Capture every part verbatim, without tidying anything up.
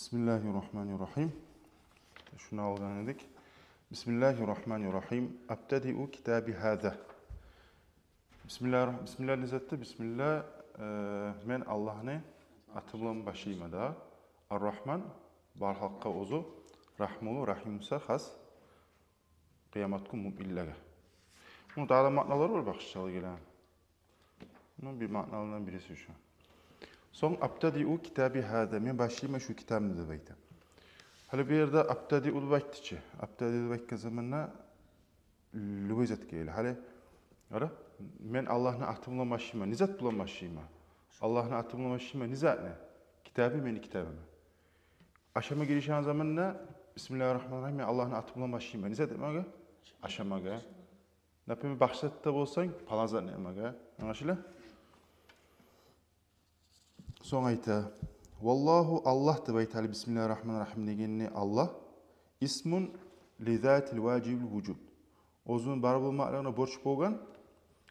Бисмиллагьи ррагьмани ррагьим. Шуну алгъан эдик. Бисмиллагьи ррагьмани ррагьим. Абтадиу китаби гьаза. Бисмиллагь, бисмиллагь не затды? Бисмиллагь, э, мен Аллагьны аты булан башлайма да. Ар-Рагьман, бар халкъгъа оьзю рагьмулу, Рагьим буса хас къыямат гюн муъминлеге. Муну дагъы да маъналары бар башгъача гелеген. Ну, бир маъналарындан бириси шу. Сонг абтадиу китаби гьаза, мен башлайма шу китабымны деп айта. Гьали бу ерде абтадиу деп айтды чы. Абтадиу деп айтгъан заманда любой зат геле. Гьали, къара, мен Аллагьны аты булан башлайма, не зат булан башлайма? Аллагьны аты булан башлайма, не затны? Китаби, мени китабымны. Ашама гиришеген заманда, бисмиллагьи ррагьмани ррагьим, мен Аллагьны аты булан башлайма, не зат этмеге? Ашамагъа. Например, башгъа затда болсанг, палан затны этмеге. Англашыла? Сонг айта: «Валлагьу», Аллагь деп айта гьали бисмиллагьи ррагьмани ррагьим дегенде Аллагь, «исмун ли затил важибил вужуд». Оьзюню бар болмакълыгъына борч болгъан,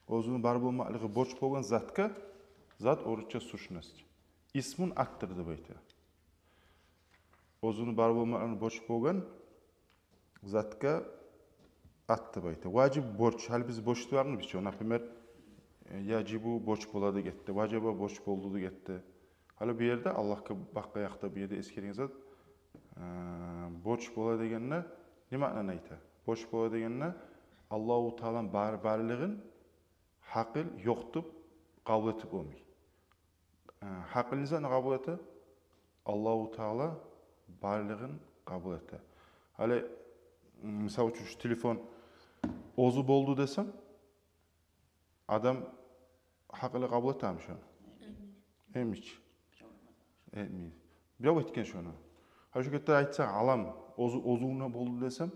оьзюню бар болмакълыгъы борч болгъан затгъа, зат орусча сущность. «Исмун» атдыр деп айта. Оьзюню бар болмакълыгъына борч болгъан затгъа ат деп айта. Важиб — борч. Гьали биз борч деп айтабыз чы, например, э, яжибу — борч бола деп гетди, важаба — борч болду деп гетди. Гьали бу ерде Аллагьгъа бакъгъан якъда бу ерде эсгерген зат, э, борч бола дегенде не маънаны айта? Борч бола дегенде Аллагьу Тааланы бар, барлыгъын гьакъыл ёкъ деп къабул этип болмай. Э, гьакъыл не затны къабул эте? Аллагьу Таала барлыгъын къабул эте. Гьали, м, мисал учун, шу телефон оьзю болду десем, адам гьакъылы къабул этеми шону? Этмей. Этмей чи. Этмей. Бирев этген шону. Гьали шо кепде айтсанг, алам оьзю, оьзюне болду десем,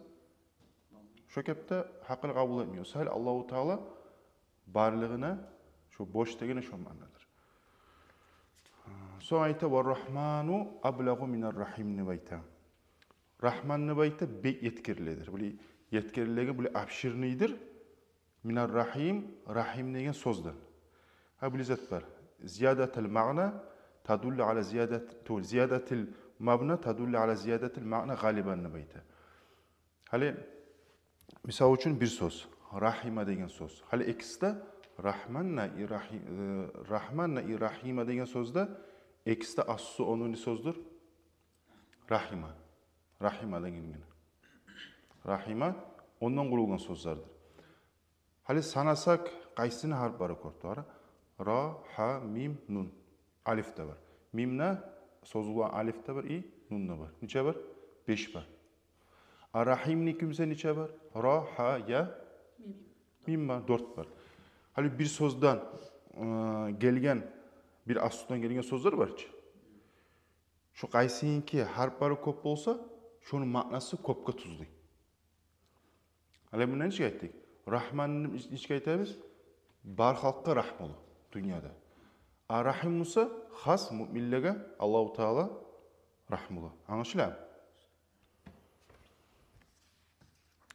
шо кепде гьакъылы къабул этмей. О саялы Аллагьу Таала барлыгъына шо борч дегени шо маънадыр. Сонг айта: «Ва ррагьману аблагъу минар рагьим», — деп айта. Рагьман деп айта бек еткериледир. Булай еткерилеген, булай обширныйдыр. Минар рагьим, рагьим деген сёзден. Гьа, булай зат бар. Зиядатул маъна тадуллу ала зиядат-, ту-, зиядатул мабна тадуллу ала зиядатул маъна гъалибан деп айта. Гьали, мисал учун, бир сёз, рагьима деген сёз. Гьали экиси де рагьманна и рагьи-, э, рагьманна и рагьима деген сёз де, экиси де аслусу ону не сёздюр? Рагьима. Рагьима деген гене. Рагьима ондан къурулгъан сёзлердир. Гьали санасакъ, къайсыны гьарплары кёп? Ра, гьа, мим, нун. Алиф де бар. Мим де созулгъан алиф де бар, и нун да бар. Нече бар? Беш бар. А рагьимники буса нече бар? Ра, гьа, я, мим бар, дёрт бар. Гьали бир сёзден, э, гелген, бир аслудан гелген сёзлер бар чы. Шо къайсыники гьарплары кёп болса, шону маънасы кёпге тюзлей. Гьали мунда нечик айтдыкъ? Рагьман нечик айтабыз? Бар халкъгъа рагьмулу дюньяда. А рагьим буса хас муъминлеге Аллагьу Таала рагьмулу. Англашыламы?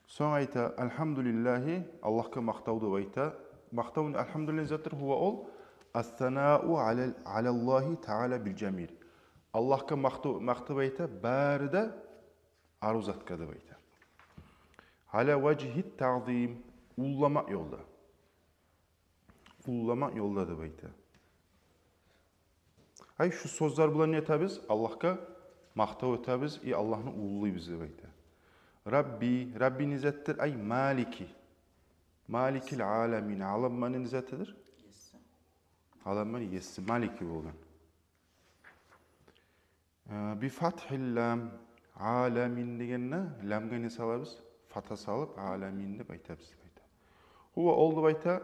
Сонг айта: «Алгьамдулиллагьи», Аллагьгъа макътав деп айта. Макътав, алгьамдулиллагь затдыр, гьува, ол, «ас-санау ала, алаллагьи таала бил жамил». Аллагьгъа макътав, макътав айта бары да арив затгъа деп айта. «Ала важгьи тагъзим», уллуламакъ ёлда. Уллуламакъ ёлда деп айта. Ай, шу сёзлер булан не этебиз? Аллагьгъа макътав этебиз, и Аллагьны уллулайбыз деп айта. «Рабби», Рабби не затдыр? Ай, «Малики». «Маликил аламин». Аламланы не затыдыр? Есси. Аламланы есси, Малики болгъан. Э, би фатгьил лам, аламин дегенде ламгъа не салабыз? Фатгьа салып, аламин деп айтабыз деп айта. Гьува, ол деп айта,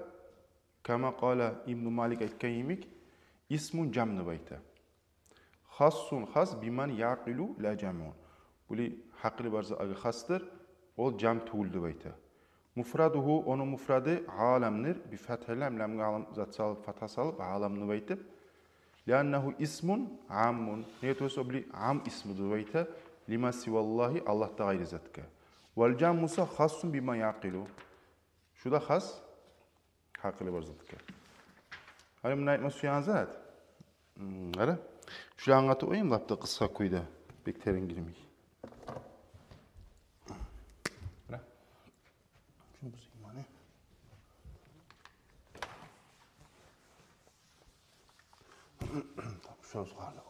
кама къала Ибну Малик айтгъан йимик, исмун, жам деп айта. Хасун, хас, биман якъилу ла жамун. Булай гьакъылы бар затгъа хасдыр, ол жам тюгюл деп айта. Муфрадугьу, ону муфрады аламдыр, би фатгьи лам, ламгъа алам зат салып, фатгьа салып, алам деп айтып. Лианнагьу исмун аммун. Неге тюгюл эсе, о булай ам исму деп айта. Лима сиваллагьи, Аллагьдан къайры затгъа. Вал жамму буса хасун бима якъилу. Шу да хас гьакъылы бар затгъа. Гьали муна айтма сюеген зат. М, къара. Шулай англатып къояйым лап да къысгъа кюйде. Бек терен гирмей. Мына. Шуну бузайым, мана. Шо къалды.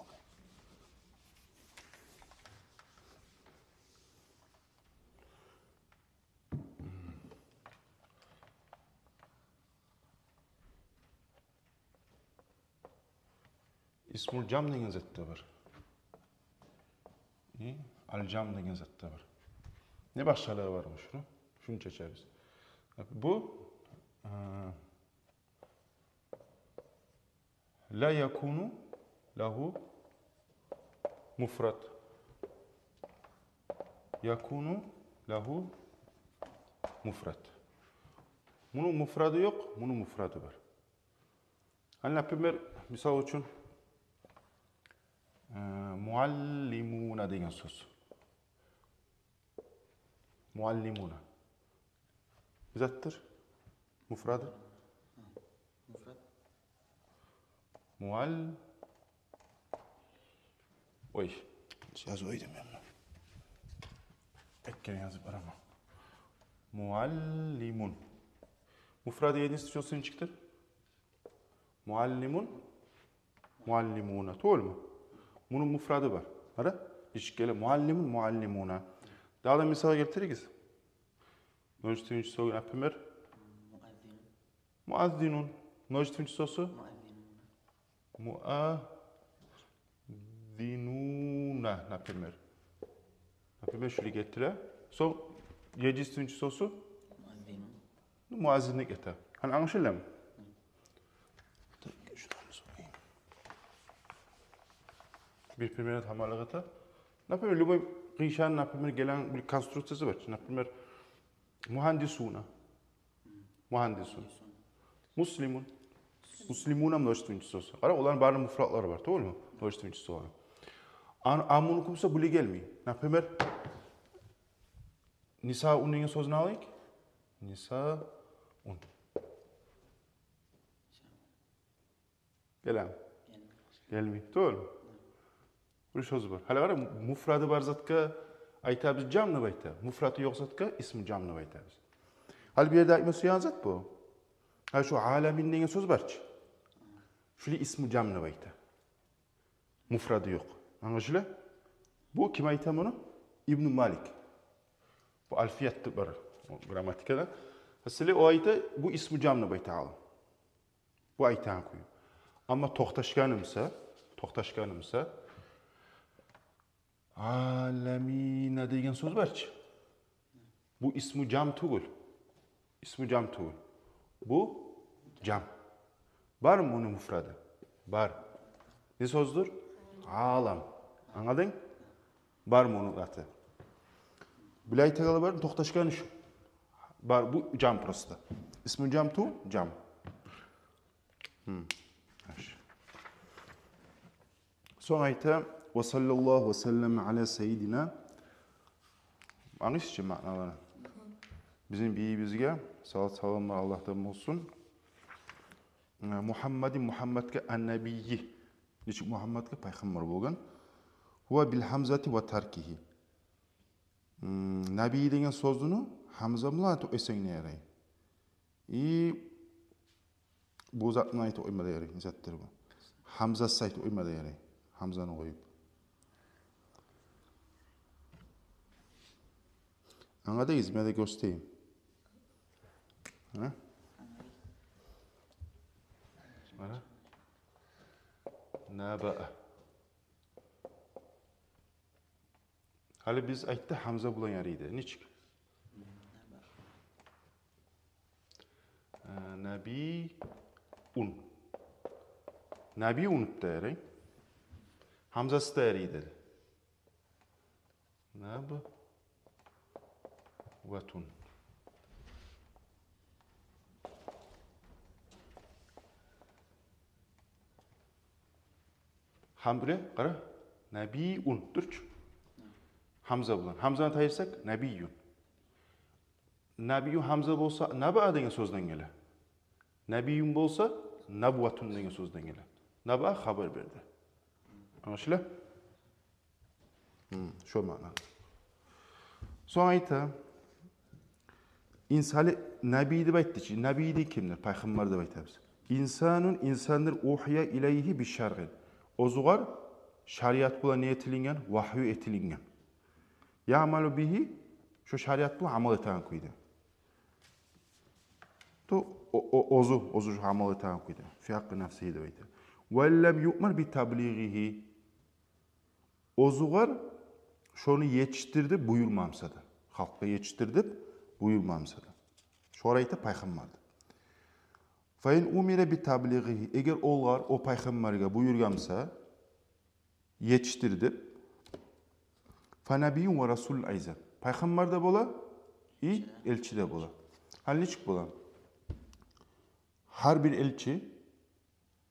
Исмул жам деген зат да бар. И ал-жам деген зат да бар. Не башгъалыгъы бар шуну? Шуну чечебиз. Бу, э, لا يكون له مفرد. يكون له مفرد. Муну муфрады ёкъ, муну муфрады бар. Гьали, например, мисал учун, э, муаллимуна деген сёз. Муаллимуна. Не затдыр? Муфрады? Муфрад. Муал-, ой, язып къойдум мен муну. Эккени язып бараман. Муаллимун. Муфрады единственный сёз нечикдир? Муаллимун, муаллимуна. Тюгюлмю? Муну муфрады бар. Къара, нечик геле? Муаллимун, муаллимуна. Дагъы да мисал гелтиригиз. Множественный число, например, муаззинун. Множественный числосу? Муаззинуна, например. Например, шулай гелтире. Сонг единственный числосу? Муаззинун. Ну, муаззинлик эте. Гьали англашыламы? Так, шуну алып къояйым. Бир пример тамамлыкъ эте. Например, любой къыйышны, например, гелеген бир конструкциясы бар. Например, мугьандисуна. Мугьандисун. Муслимун. Муслимуна множественный числосу. Къара, оланы барыны муфрадлары бар, тюгюлмю? Множественный числолары. Ан-, а мунукюсю булай гелмей. Например, нисаун деген сёзню алайыкъ. Нисаун. Гелеми? Гелмей. Тюгюлмю? Бир сёз бар. Гьали къара, муфрады бар затгъа айтабыз жам деп айта. Муфрады ёкъ затгъа исму жам деп айтабыз. Гьали бу ерде айтма сюеген зат бу. Гьали шу аламин деген сёз бар чы. Шулай исму жам деп айта. Муфрады ёкъ. Англашыла? Бу ким айта муну? Ибну Малик. Бу Альфият деп бар. О грамматикада. Масала, о айта, бу исму жам деп айта алим. Бу айтагъан кюю. Амма токъташгъанымса, токъташгъанымса, аламина деген сёз бар чы. Бу исму жам тюгюл. Исму жам тюгюл. Бу жам. Бармы муну муфрады? Бар. Не сёздюр? Алам. Англадынг? Бар муну заты. Булай айтагъанлар бар, токъташгъаны шу. Бар, бу жам просто. Исму жам тюгюл, жам. Гьм. Яхшы. Сонг айта: «Ва саллаллагьу ва саллам аля сайидина». Англайсыз чы маъналарын? Бизин бийибизге салат-саламлар Аллагьдан болсун. Мухаммадин, Мухаммадгъа, ан-набийи. Нечик Мухаммадгъа пайхаммар болгъан. Гьува бил гьамзати ва таркигьи. Гьм, набий деген сёзню гьамза булан айтып къойсанг да ярай. И бу затны айтып къойма да ярай, не затдыр бу? Гьамзасыз айтып къойма да ярай. Гьамзаны къоюп. Анга да изме де гёрсетейим. Гьа? Мана. Набаа. Гьали биз айтды, гьамза булан ярайды. Нечик? Э, набиун. Набиун деп де ярай. Гьамзасыз да ярай деди. Набватун. Гьам-, биле, къара. Набиун, дюр чю. Гьамза булан. Гьамзаны тайдырсакъ, набиюн. Набиюн гьамза болса, набаа деген сёзден геле. Набиюн болса, набватун деген сёзден геле. Набаа хабар берди. Англашыла? Гьм, шо маъна. Сонг айта, инсали набий деп айтды чы. Набий де кимдир? Пайхаммар деп айтабыз. Инсанун, инсандыр, ухия илейгьи бишшаръи. Оьзюгъар шариат булан не этилинген? Вагью этилинген. Ямалу бигьи, шо шариат булан амал этеген кюйде. То, о, о, оьзю, оьзю шо амал этеген кюйде. Фи гьакъкъи нафсигьи деп айта. Ва лам юъмар би таблигъигьи. Оьзюгъар шону етишдир деп буюрмамса да. Халкъгъа етишдир деп буюрмамса да. Шогъар айта пайхаммар деп. Фа ин умира би таблигъигьи. Эгер олар о пайхаммаргъа буюргъанса, етишдир деп. Фа набийюн ва расулун айзан. Пайхаммар да бола, и элчи де бола. Гьали нечик бола? Гьар бир элчи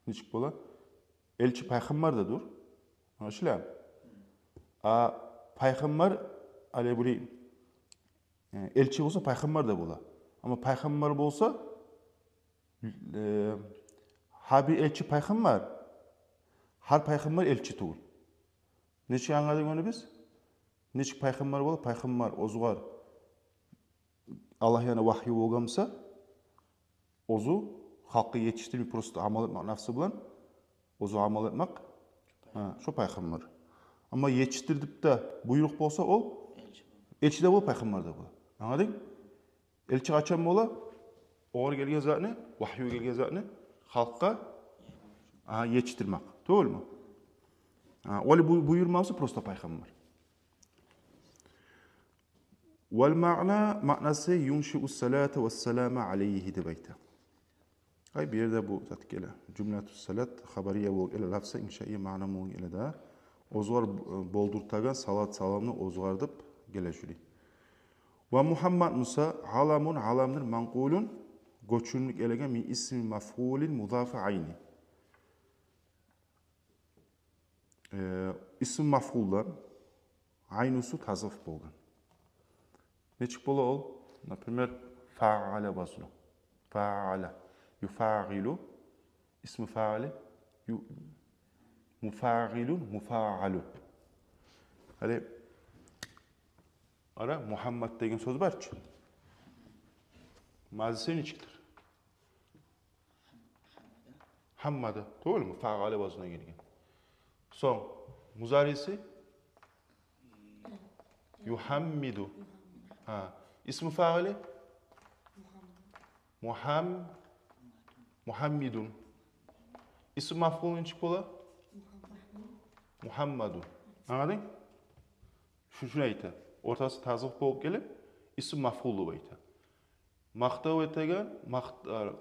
нечик бола? Элчи пайхаммар да дюр. Англашыламы? А пайхаммар, гьали булай, э, элчи болса, пайхаммар да бола. Амма пайхаммар болса, э, гьар бир элчи пайхаммар, гьар пайхаммар элчи тюгюл. Нечик англадыкъ ону биз? Нечик пайхаммар бола? Пайхаммар оьзюгъар Аллагь яндан вагью болгъанса, оьзю халкъгъа етишдирмей, просто амал этмек нафсы булан, оьзю амал этмек, гьа, шо пайхаммар. Амма етишдир деп де буйрукъ болса, ол элчи де бола, пайхаммар да бола. Англадынг? Элчи къачан бола? Огъар гелген затны, вагью гелген затны халкъгъа, гьа, етишдирмек. Тюгюлмю? Гьа, оли бу-, буюрмасы просто пайхаммар. Вал маъна, маънасы, юншиу салата ва салама алейгьи деп айта. Ай, бу ерде бу зат геле. Жумлату салат хабария болуп геле, лафза иншаия маъна болуп геле да. Оьзюгъар, э, болдуртагъан салат-саламны оьзюгъар деп геле жюри. Ва Мугьаммад буса аламун, аламдыр, манкъулун, гёчюрюлюп гелеген, мин исми мафъулин музафа айни. Э, исм мафъулдан айнусу таза гьарп болгъан. Нечик бола ол? Например, фаъала вазну. Фаъала. Юфаъилу. Исму фаъили. Ю-, муфаъилун, муфаъалун. Гьали, ара, Мугьаммад деген сёз бар чы. Мазиси нечикдир? Гьаммада. Тюгюлмю? Фаъала вазнуна гелген. Сонг, музариси? Югьаммиду. Гьа. Исму фаъили? Мугьам-, Мугьаммидун. Исму мафъул нечик бола? Мугьаммадун. Англадынг? Шу, шуну айта. Ортасы таза гьарп болуп гелип, исму мафъул деп айта. Макътав этеген, макъ-, а,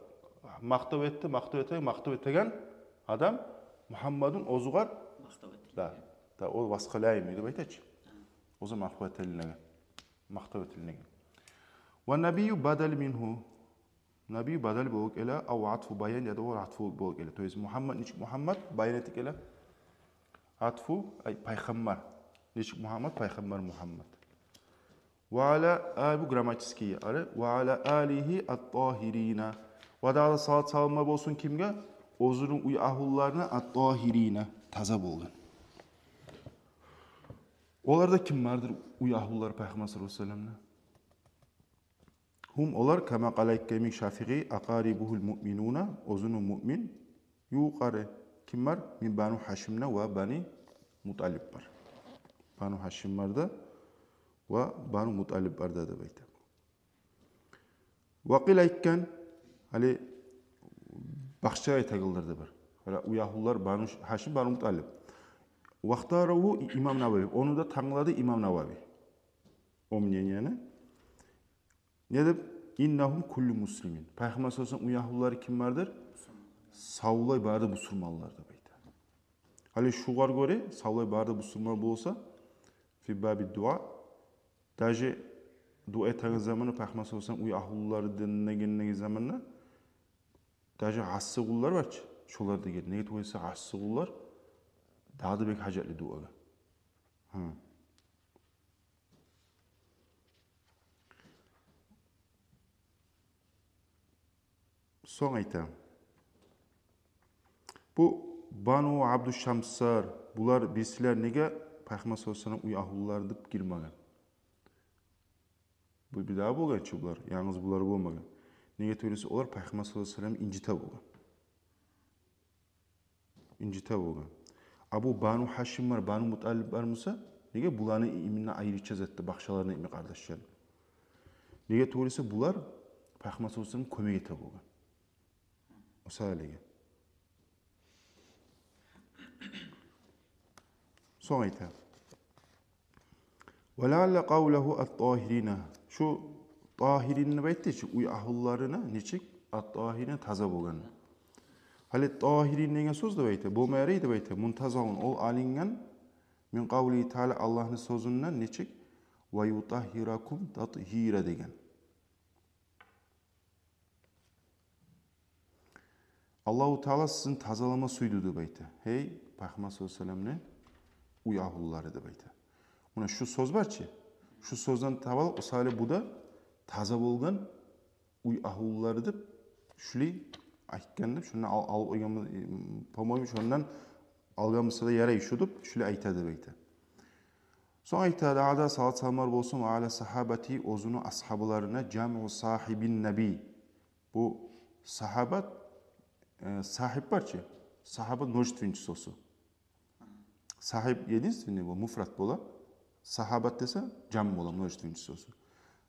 макътав этди, макътав этеген, макътав этеген адам Мугьаммадун оьзюгъар. Макътав этилинеген. Да, да, ол васф къылайым деп айта чы. Гьа. Оьзю макътав этилинеген. Макътав этилинеген. Ва набийю бадал мингьу. Набий бадал болуп геле, ав атфу баян, яда ол атфу болуп геле. То есть Мугьаммад, нечик Мугьаммад баян этип геле. Атфу, ай, пайхаммар. Нечик Мугьаммад, пайхаммар Мугьаммад. Ва ала, а, бу грамматический ары. Ва ала алигьи ат-тагьирина. Ва дагъы да салат-саламлар болсун кимге? Оьзюню уьй агьлюлерине, ат-тагьирина, таза болгъан. Оларда ким бардыр, уьй агьлюлери Пайхаммар саллаллагьу алайгьи ва салламны? Гьум, олар, кама къала, айтгъан йимик Шафигъи, акъарибугьул муъминуна, оьзюню муъмин ювукълары. Ким бар? Мин Бану Гьашимден ва Бани Муталиб бар. Бану Гьашим бар да ва Бану Муталиб бар да деп айта. Ва къила, айтгъан, гьали башгъа айтагъанлар да бар. Гьали уьй агьлюлер Бану Гьашим, Бану Муталиб. Вахтарагьу имам Навави. Ону да танглады имам Навави. О мненияны. Не деп? Иннагьум куллу муслимин. Пайхаммар саллаллагьу алайгьи ва салламны уьй агьлюлери ким бардыр? Савлай бары да бусурманлар деп айта. Гьали шугъар гёре, савлай бары да бусурман болса, фи баби дуа, даже дуа этеген заманда Пайхаммар саллаллагьу алайгьи ва салламны уьй агьлюлери деген, деген заманда, даже асси къуллар бар чы, шолар деген. Неге тюгюл эсе асси къуллар дагъы да бек гьажатлы дуагъа. Гьы. Сонг айта. Бу Бану Абду Шамсар, булар бирсилер неге Пайхаммар саллаллагьу алайгьи ва саллам уьй агьлулары деп гирмеген. Бу бир дагъы болгъан чы булар, янгыз булар болмагъан. Неге тюгюл эсе, олар Пайхаммар саллаллагьу алайгьи ва саллам инжите болгъан. Инжите болгъан. А бу Бану Гьашим бар, Бану Муталиб бар буса, неге буланы именно айрыча затда бакъчаларына йимик къардашлар? Неге тюгюл эсе, булар Пайхаммар саллаллагьу алайгьи ва саллам кёмек эте болгъан. О саялыгъа. Сонг айта: «Ва лаалла къавлагьу ат-тагьирина». Шу тагьирин деп айтды чы, уьй агьлуларына нечик? Ат-тагьирина, таза болгъан. Гьали тагьирин деген сёз деп айта, болма ярай деп айта, мунтазагъун, ол алынгъан, мин къавлигьи таала, Аллагьны сёзюнден, нечик? «Ва ютагьгьиракум татгьира» деген. Аллагьу Таала сизин тазалама сюйдю деп айта. Гьей, Пайхаммар саллаллагьу алайгьи ва салламны уьй агьлулары деп айта. Муна шу сёз бар чы, шу сёзден таба алып, о саялы бу да таза болгъан уьй агьлулары деп шулай айтгъан деп, шундан ал-, алып къойгъан, по-моему, шондан алгъан буса да ярай шу деп, шулай айта деп айта. Сонг айта дагъы да, салат-саламлар болсун, ва ала сагьабати, оьзюню асгьабаларына, жамгъу сагьибин наби. Бу сагьабат, э, сагьиб бар чы, сагьабат множественный числосу. Сагьиб единственный, бу муфрад бола. Сагьабат десе, жам бола, множественный числосу.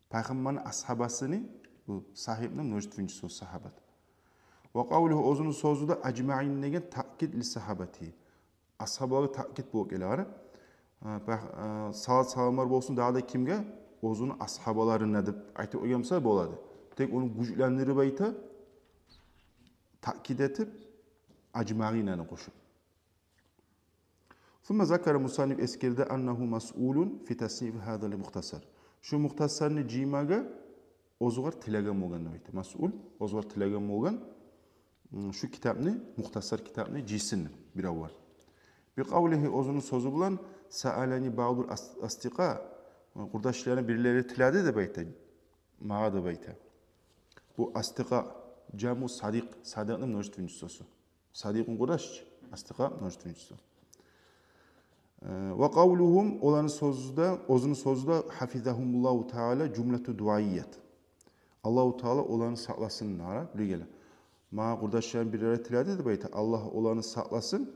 Пайхаммарны асгьабасыны, бу сагьибни множественный числосу сагьабат. Ва къавлугьу, оьзюню сёзю де, ажмаин деген, таъкид ли сагьабати. Асгьабалагъа таъкид болуп геле, къара. Э, пай-, э, салат-саламлар болсун дагъы да кимге? Оьзюню асгьабаларына деп айтып къойгъан буса бола эди. Тек ону гючлендирип айта, таъкид этип, ажмаинаны къошуп. Сумма закара, мусанниф эсгерди, аннагьу масъулун фи тасниф гьазал мухтасар. Шу мухтасарны жыймагъа оьзюгер тилеген болгъан деп айта. Масъул, оьзюгер тилеген болгъан, м, шу китапны, мухтасар китапны жыйсын деп бирев бар. Би къавлигьи, оьзюню сёзю булан, саалани баъдул ас-, асдикъа, къурдашланы бирлери тиледи деп айта. Магъа деп айта. Бу асдикъа, жаму садикъ, садикъны множественный числосу. Садикъун къурдаш, асдикъа множественный число. Э, ва къавлугьум, оланы сёзю де, оьзюню сёзю де, гьафизагьумуллагьу таала, жумлату дуаият. Аллагьу Таала оланы сакъласын, нара билигеле. Магъа къурдашланы бирлери тиледи деп айта. Аллагь оланы сакъласын.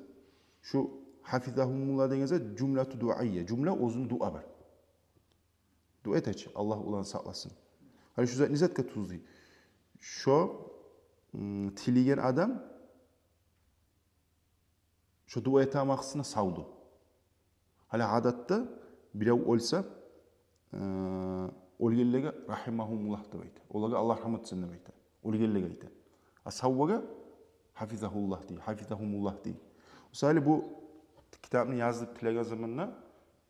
Шу гьафизагьумуллагь деген зат жумлату дуаия. Жумла оьзюню дуа бар. Дуа эте чи, Аллагь оланы сакъласын. Гьали шу зат не затгъа тюзюй? Шо, м, тилеген адам шо дуа этеген вакътисинде савду. Гьали адатда бирев оьлсе, э, оьлгенлеге рагьимагьумуллагь деп айта. Олагъа Аллагь рагьмат этсин деп айта. Оьлгенлеге айта. А савлагъа гьафизагьуллагь дей, гьафизагьумуллагь дей. Мисали, бу китапны язып тилеген заманда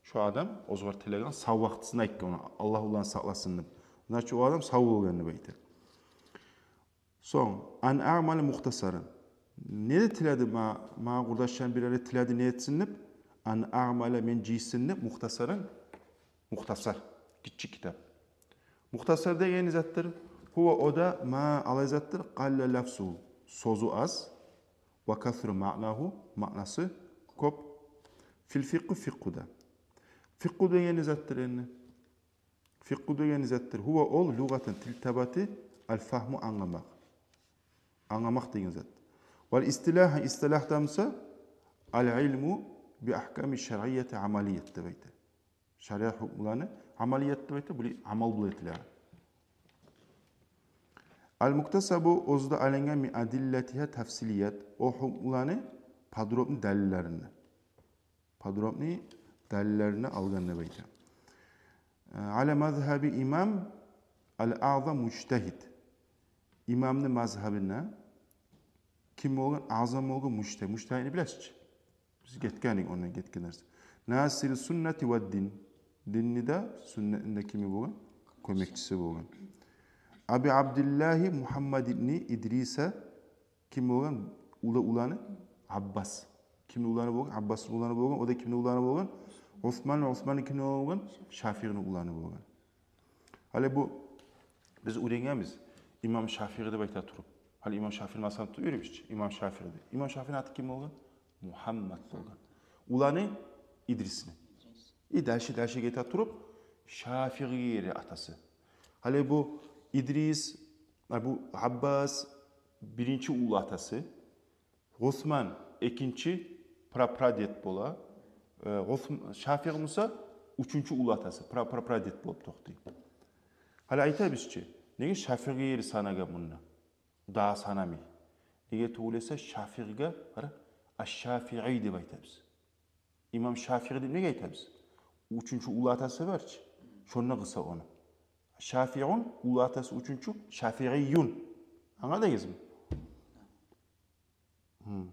шо адам оьзюгер тилеген, сав вакътисинде айтгъан ону, Аллагь оланы сакъласын деп. Значит, о адам сав болгъан деп айта. Сонг, ан аъмала мухтасаран. Не де тиледи ма-, магъа къурдашланы бирлери тиледи не этсин деп? Ан аъмала, мен жыйсын деп, мухтасаран, мухтасар, гиччи китап. Мухтасар деген не затдыр? Гьува, о да, ма, алай затдыр, къалла лафзугьу, сёзю аз, ва касура маънагьу, маънасы кёп, фил фикъгьи, фикъгьуда. Фикъгьу деген не затдыр энни? Фикъгьу деген не затдыр? Гьува, ол, лугъатан, тил таба эте, ал фагьму, англамакъ. Англамакъ деген зат. Вал истилагьан, истилагьда буса, ал илму би агьками шаръияти амалият деп айта. Шариат гьукмуланы амалият деп айта, булай амал булан этиле. Ал муктасабу, оьзю де алынгъан, мин адиллатигьа тафсилият, о гьукмуланы подробный далиллерин. Подробный далиллерин алгъан деп айта. Э, ала мазгьаби имам ал-аъзам мужтагьид. Имамны мазгьабына ким болгъан? Аъзам болгъан мужтагьид. Мужтагьидни билесиз чи? Биз гетген эдик ондан гетген дарс. Насири суннати ва дин. Динни де, суннатны да кими болгъан? Кёмекчиси болгъан. Аби Абдиллагьи Мугьаммад ибни Идриса. Ким болгъан? Улу-, уланы Аббас. Кимни уланы болгъан? Аббасны уланы болгъан. О да кимни уланы болгъан? Усман. Усман кимни уланы болгъан? Шафигъини уланы болгъан. Гьали бу биз уьйренгенбиз имам Шафигъи деп айта туруп. Гьали имам Шафигъини мазгьабын тутуп юрюйбюз чи, имам Шафигъи деп. Имам Шафигъини аты ким болгъан? Мугьаммад болгъан. Уланы Идрисни. И дальше, дальше гете туруп, Шафигъиге ерли атасы. Гьали бу Идрис, а, бу Аббас биринчи уллу атасы, Осман экинчи прапрадед бола. Э, Осм-, Шафигъи буса уьчюнчю уллу атасы, пра-, прапрадед болуп токътай. Гьали айтабыз чы, неге Шафигъиге ерли санагъан мунда? Дагъы санамай. Неге тюгюл эсе Шафигъиге, къара, аш-Шафигъи деп айтабыз. Имам Шафигъи деп неге айтабыз? Уьчюнчю уллу атасы бар чы, шонда къыса ону. Шафигъун, уллу атасы уьчюнчю, шафигъийюн. Англадыгъызмы? Гьм.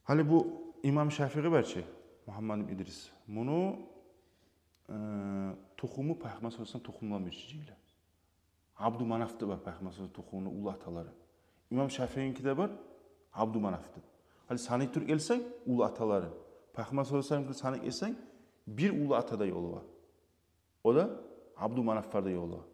Гьали бу имам Шафигъи бар чы, Мугьаммад ибн Идрис. Муну, э, тухуму Пайхаммар саллаллагьу алайгьи ва саллам тухумлар бирчи жыйыла. Абду Манаф да бар Пайхаммар саллаллагьу алайгьи ва саллам тухумуну уллу аталары. Имам Шафигъиники де бар Абду Манаф да. Гьали санай туруп гелсенг уллу аталарын, Пайхаммар саллаллагьу алайгьи ва салламны санай гелсенг, бир уллу ата да ёлугъа. О да Абду Манафлар да ёлугъа.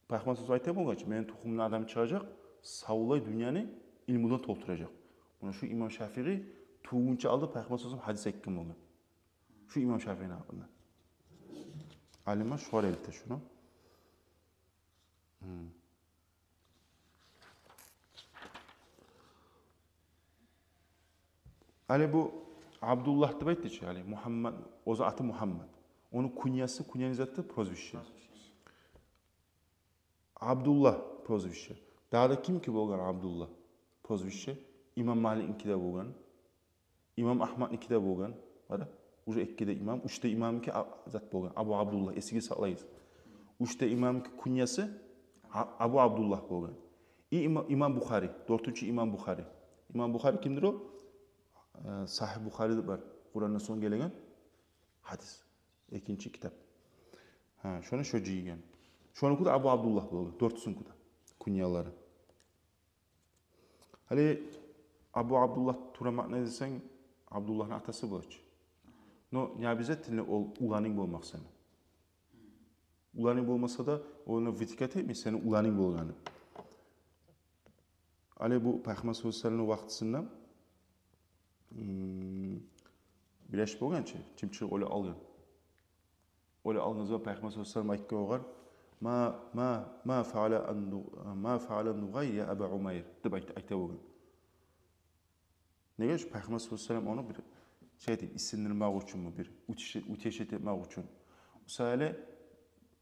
Пайхаммар саллаллагьу алайгьи ва саллам айта болгъан чы, мени тухумумдан адам чыгъажакъ, савлай дюньяны илмудан толтуражакъ. Муна шу имам Шафигъи тувгъунча алда Пайхаммар саллаллагьу алайгьи ва саллам гьадис айтгъан болгъан. Шу имам Шафигъини гьакъында. Алимлер шулар элте шуну. Гьм. Гьали бу Абдуллагь деп айтды чы, гьали Мугьаммад, оьзю аты Мугьаммад. Ону куньясы, кунья не затды? Прозвище. Абдуллагь прозвище. Дагъы да ким ки болгъан Абдуллагь прозвище? Имам Маликники де болгъан. Имам Агьмадныки де болгъан. Къара, уже эки де имам, уьч де имамныки а-, зат болгъан. Абу Абдуллагь, эсигизде сакълайгъыз. Уьч де имамныки куньясы А-, Абу Абдуллагь болгъан. И има-, имам Бухари, дёртюнчю имам Бухари. Имам Бухари кимдир о? Э, Сагьигь Бухари деп бар. Къурандан сонг гелеген гьадис. Экинчи китап. Гьа, шону шо жыйгъан. Шонуки де Абу Абдуллагь болгъан, дёртюсюнюки де куньялары. Гьали Абу Абдуллагь турамакъ не десенг, Абдуллагьны атасы бола чы. Но не обязательно ол уланынг болмакъ сени. Уланынг болмаса да, ону вытекать этмей сени уланынг болгъаны. Гьали бу Пайхаммар саллаллагьу алайгьи ва салламны вакътисинде, м, билеш болгъан чы, чымчыкъ оьле алгъан. Оьле алгъан заман Пайхаммар саллаллагьу алайгьи ва саллам айтгъан огъар: «Ма, ма, ма фаала ан-ну-, ма фаала нугъайр, я Аба Умайр?» деп айт-, айта болгъан. Неге? Шу Пайхаммар саллаллагьу алайгьи ва саллам ону бир шей этип, исиндирмек учунму, бир утеше-, утешить этмек учун. О саялы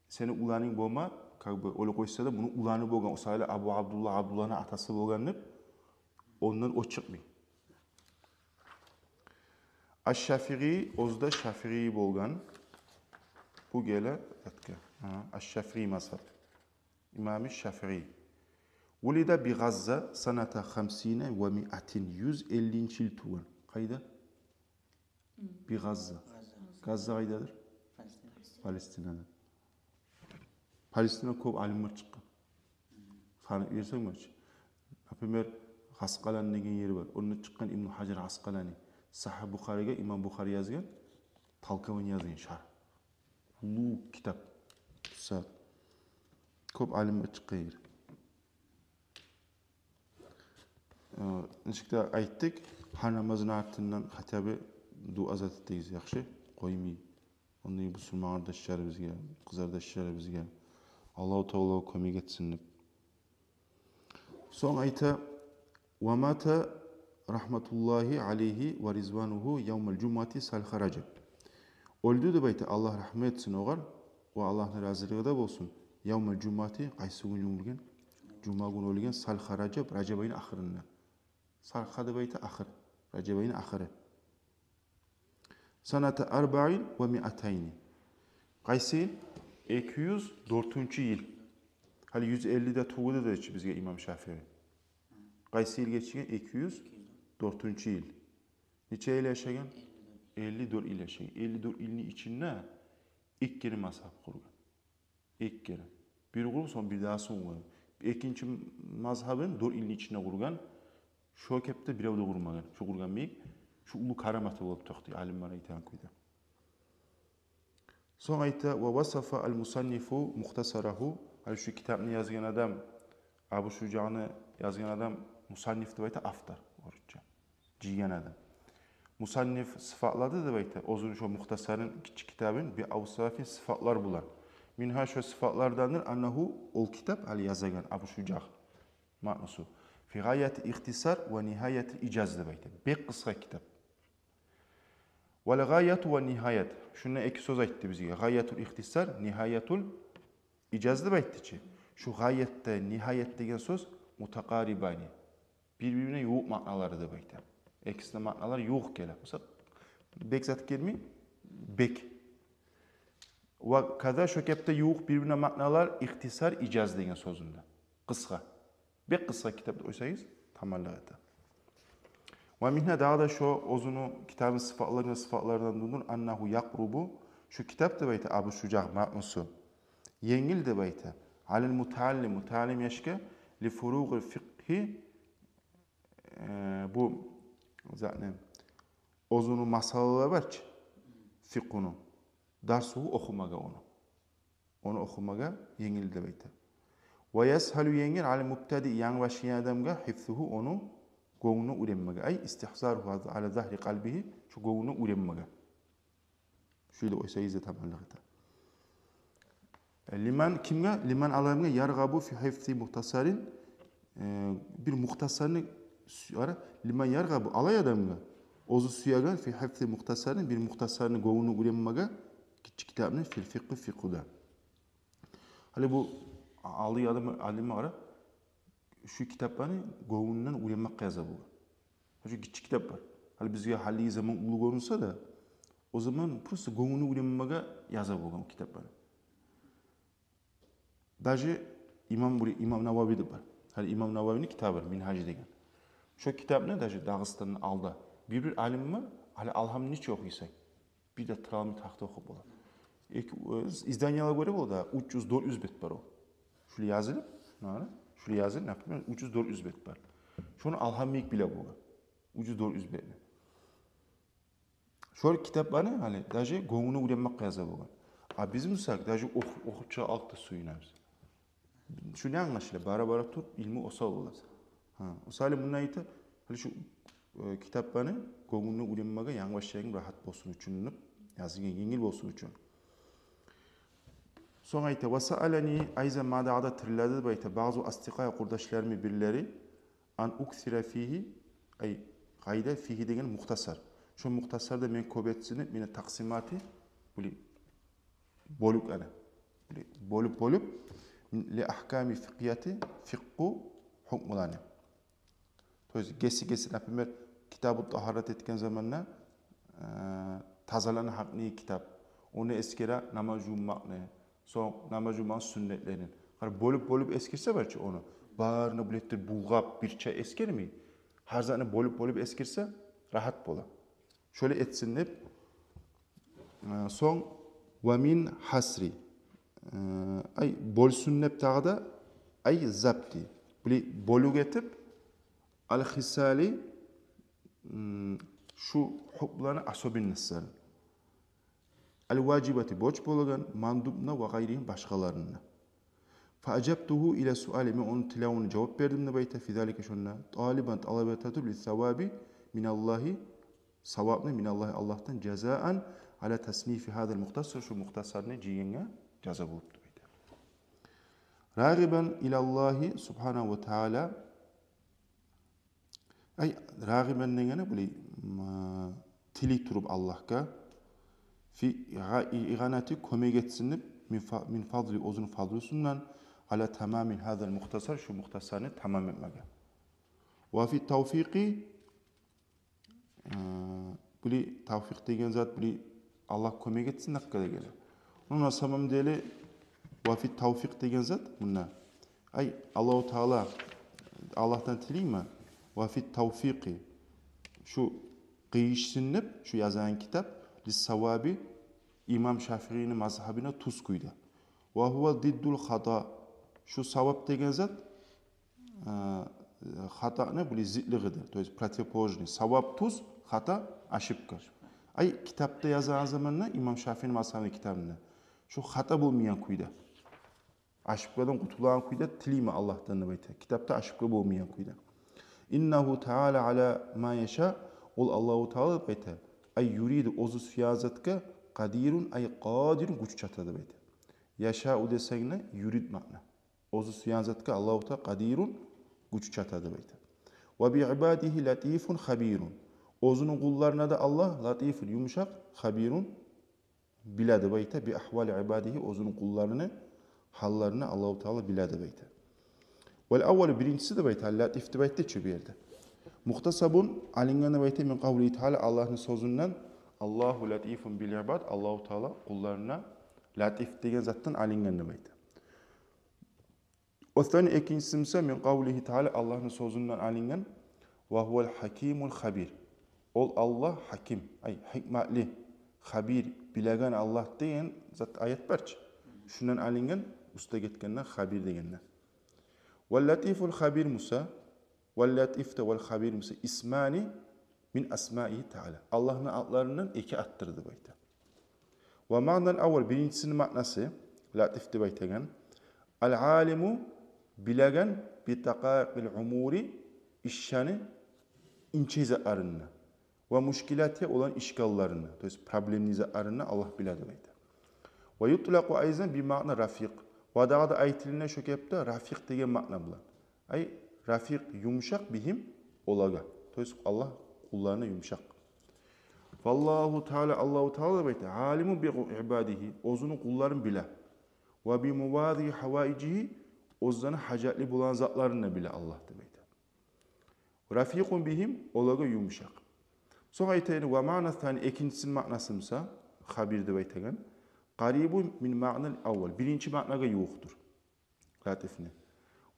сени уланынг болма, как бы, оьле къойса да, муну уланы болгъан. О саялы Абу Абдуллагь, Абдуллагьны атасы болгъан деп, ондан о чыкъмай. Аш-Шафигъи, оьзю де Шафигъи болгъан. Бу геле этге. Гьа, Аш-Шафигъи мазгьаб. Имам Шафигъи. Вулида би Газза саната хамсина ва миатин. Юз эллинчи йыл тувгъан. Къайда? Мм. Би Газза. Газза. Газза къайдадыр? Палестина. Палестинада. Палестинада кёп алимлер чыкъгъан. Санап берсенг бар чы. Например, Гъаскъалан деген ери бар. Онда чыкъгъан Ибну Гьажар Гъаскъалани. Сагьигь Бухариге имам Бухари язгъан, толкование язгъан, шаргь. Уллу китап. Буса кёп алимлер чыкъгъан ер. Э, нечик де айтдыкъ, гьар намазны артындан хотя бы дуа зат этигиз, яхшы? Къоймай. Онда бусурман къардашларыбызгъа, къызардашларыбызгъа Аллагьу Таала кёмек этсин деп. Сонг айта: «Ва мата рагьматуллагьи алайгьи ва ризванугьу явмал жумуати салха Ражаб». Оьлдю деп айта, Аллагь рагьмат этсин огъар ва Аллагьны разилиги де болсун. Явмал жумуати, къайсы гюн оьлген? Жума гюн оьлген, салха Ражаб, Ражаб айны ахырында. Салха деп айта ахыр, Ражаб айны ахыры. Саната арбаин ва миатайни. Къайсы йыл? Эки юз дёртюнчю йыл. Гьали юз элли де тувгъан эди чи бизге имам Шафигъи. Къайсы йыл гечген? Эки юз дёртюнчю йыл. Нече йыл яшагъан? Элли дёрт йыл яшагъан. Элли дёрт йылны ичинде эки керен мазгьаб къургъан. Эки керен. Бир къуруп, сонг бирдагъысын къургъан. Экинчи мазгьабын дёрт йылны ичинде къургъан. Шо кепде бирев де къурмагъан. Шо къургъан йимик, шо уллу караматы болуп токътай, алимлер айтагъан кюйде. Сонг айта: «Ва васафа ал-мусаннифу мухтасарагьу». Гьали шу китапны язгъан адам, Абу Шужаны язгъан адам, мусанниф деп айта, автор, орусча. Жыйгъан адам. Мусанниф сыфатлады деп айта оьзюню шо Мухтасарын, гиччи китабын, би авсафин, сыфатлар булан. Мингьа, шо сыфатлардандыр, аннагьу, ол китап, гьали язагъан Абу Шужагь, маънусу, фи гъаяти ихтисар ва нигьаяти ижаз деп айта. Бек къысгъа китап. Вал гъаяту ва нигьаят. Шунда эки сёз айтды бизге. Гъаятул ихтисар, нигьаятул ижаз деп айтды чы. Шу гъаят да, нигьаят деген сёз мутакъарибани. Бир-бирине ювукъ маъналары деп айта. Экисине маъналар ювукъ геле. Мисал, бек зат гелмей, бек. Ва каза шо кепде ювукъ бир-бирине маъналар ихтисар, ижаз деген сёзюнде. Къысгъа. Бек къысгъа китап деп къойсагъыз, таманлыкъ эте. Ва мингьа, дагъы да шо оьзюню китабын сыфатларындан, сыфатлардан дюндюр, аннагьу якърубу, шу китап деп айта Абу Шужагь, маънусу, енгил деп айта. Алал мутааллим, мутааллим яшгъа, ли фуругъил фикъгьи, э, бу затны, оьзюню масъалалары бар чы, фикъгьуну, дарсугьу, охумагъа ону. Ону охумагъа енгил деп айта. Ва ясгьалу, енгил, алал мубтади, янгы башлагъан адамгъа, хифзугьу, ону гёнгюне уьйренмеге. Ай, истихзаругьу ала загьри къалбигьи, шу гёнгюне уьйренмеге. Шулай къойсагъыз да таманлыкъ эте. Э, лиман, кимге? Лиман, алай адамгъа, яргъабу фи хифзи мухтасарин, э, бир Мухтасарны сю-, ара, лиман яргъабу, алай адамгъа, оьзю сюеген, фи хифзи Мухтасарин, бир Мухтасарны гёнгюне уьйренмеге, гиччи китапны, фил фикъгьи, фикъгьуда. Гьали бу алай адам, алимге къара, шу китапланы гёнгюнден уьйренмеге яза болгъан. Шу гиччи китап бар. Гьали бизге гьалиги заман уллу гёрюнсе де, о заман просто гёнгюнден уьйренмеге яза болгъан о китапланы. Даже имам, бир имам Навави деп бар. Гьали имам Нававини китабы бар, Мингьаж деген. Шо китапны даже Дагъыстанда алда бир-бир алим бар, гьали алгьамны нече охуйсанг, бир де тыра алмай, тахта охуп бола. Эки, э, изданиялар гёре бола да, уьч юз, дёрт юз бет бар о. Шулай язылып, муна, шулай язылып, например, уьч юз, дёрт юз бет бар. Шону алгьам йимик биле болгъан. Уьч юз, дёрт юз бетни. Шо китапланы гьали даже гёнгюне уьйренмеге яза болгъан. А биз, мисал, даже ох-, охуп чыгъа алкъ да сююнебиз. Шундан англашыла, бара-бара туруп илму осал бола. Гьа, о саялы мунда айта, гьали шу, э, китапланы гёнгюне уьйренмеге янгы башлагъангъа рагьат болсун учун деп язылгъан, енгил болсун учун. Сонг айта, ва саалани, айзан, ма, дагъы да тиледи деп айта, баъзу асдикъаи, къурдашларымны бирлери, ан уксира фигьи, ай, къайда, фигьи деген Мухтасар. Шо Мухтасарда мен кёп этсин деп, мина такъсимати, булай бёлюклени. Булай бёлюп-бёлюп, ли ахками фикъгьияти, фикъгьу гьукмуланы. То есть геси-геси, например, китабу тагьарат этген заманда, э, тазаланы гьакъындагъы китап. Ону эсгере намаз жувунмакъны, сонг намаз жувунмакъны сюннетлерин. Къара, бёлюп-бёлюп эсгерсе бар чы ону, барын булай этип булгъап, бирче эсгермей, гьар затны бёлюп-бёлюп эсгерсе, рагьат бола. Шолай этсин деп. Э, сонг, ва мин хасри. Э, ай, бёлсюн деп дагъы да, ай, забти. Булай бёлюк этип, ал хисали, м, шу гьукмуланы особенностларын. Ал важибати, борч болагъан, мандубну, ва гъайригьим, башгъаларыны. Фа ажабтугьу ила суали, мен ону тилевюне жавап бердим деп айта, фи залика, шонда, талибан, талап этип, ли саваби миналлагьи, савапны, миналлагьи, Аллагьдан, жазаан ала таснифи гьазал мухтасар, шу Мухтасарны жыйгъангъа жаза болуп деп айта. Рагъибан илаллагьи субгьанагьу ва тагьала, ай, рагъибан дегени, булай, м, тилей туруп Аллагьгъа, фи игъа-, игъанати, кёмек этсин деп, мин фа-, мин фазли, оьзюню фазлусундан, ала тамами гьазал мухтасар, шу Мухтасарны тамам этмеге. Ва фи тавфикъи, э, булай тавфикъ деген зат, булай Аллагь кёмек этсин деп геле. Но на самом деле, ва фи тавфикъ деген зат мунда. Ай, Аллагьу Таала, Аллагьдан тилеймен, ва фи тавфикъи, шу къыйышсын деп, шу язгъан китап, лис саваби, имам Шафиини мазгьабына тюз кюйде. Ва гьува диддул хата, шу савап деген зат, э, хатаны булай зитлигидир, то есть противоположный. Савап тюз, хата ошибка. Ай, китапда язгъан заманда, имам Шафиини мазгьабыны китабында, шу хата болмайгъан кюйде, ошибкадан къутулагъан кюйде тилеймен Аллагьдан деп айта. Китапда ошибка болмайгъан кюйде. Иннагьу таала ала ма яша, Ол Аллагьу Таала деп айта. Ай юриду, оьзю сюеген затгъа, къадирун, ай къадирун, гюч чата деп айта. Яшау десенг де, юрид маъна. Оьзю сюеген затгъа Аллагьу Таала къадирун, гюч чата деп айта. Ва би ибадигьи латифун хабирун. Оьзюню къулларына да Аллагь латифун, юмшакъ, хабирун, биле деп айта, би ахвали ибадигьи, оьзюню къулларыны гьалларын Аллагьу Таала биле деп айта. Вал аввалу, биринчиси деп айта, латиф деп айтды чы бу ерде. Муктасабун, алынгъан деп айта, мин къавлигьи таала, Аллагьны сёзюнден, Аллагьу латифун бил ибад, Аллагьу Таала къулларына латиф деген затдан алынгъан деп айта. Вассани, экинчиси буса, мин къавлигьи таала, Аллагьны сёзюнден алынгъан, ва гьувал хакимул хабир. Ол Аллагь хаким, ай, гьикматлы, хабир, билеген Аллагь деген зат, аят бар чы. Шундан алынгъан, уьстде гетгенден, хабир дегенден. Вал латифул хабир буса, вал латиф де, вал хабир буса, исмани мин асмаигьи таала. Аллагьны атларындан эки атдыр деп айта. Ва маънал аввал, биринчисини маънасы, латиф деп айтагъан, ал алиму, билеген, би дакъаикъил умури, ишни инче затларын, ва мушкилатигьа, оланы ишкалларын, то есть проблемный затларын Аллагь биле деп айта. Ва ютлакъу айзан би маъна рафикъ. Ва дагъы да айтылына шо кепде рафикъ деген маъна булан. Ай, рафикъ, юмшакъ, бигьим, олагъа. То есть Аллагь къулларына юмшакъ. Фаллагьу таала, Аллагьу таала деп айта, алиму би ибадигьи, оьзюню къулларын биле. Ва би мавадиъи хаваижигьи, оьзлени гьажатлы болгъан затларын да биле Аллагь деп айта. Рафикъун бигьим, олагъа юмшакъ. Сонг айта эди, ва маъна сани, экинчисини маънасы буса, хабир деп айтагъан, къарибун мин маънал аввал, биринчи маънагъа ювукъдур. Латифни.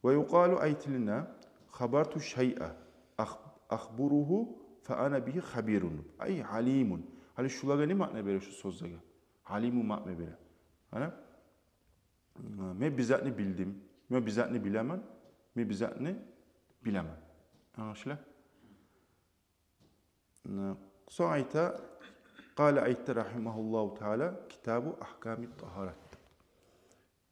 Ва юкъалу, айтылына, хабарту шайъа, ах-, ахбуругьу, фа ана бигьи хабирун. Ай алимун. Гьали шулагъа не маъна бере шу сёзлеге? Алимун маъна бере. Ана, мен бир затны билдим, мен бир затны билемен, мен бир затны билемен. Англашыла? Сонг айта, къала, айтды, рагьимагьуллагьу таала, китабу ахками тагьарат.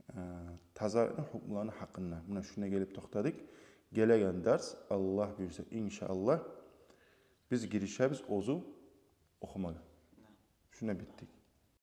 Э, тазалыкъны гьукмуларыны гьакъында. Муна шунда гелип токътадыкъ. Гелеген дарс, Аллагь буюрса, иншааллагь, биз гиришебиз оьзю охумагъа. Шунда битдик.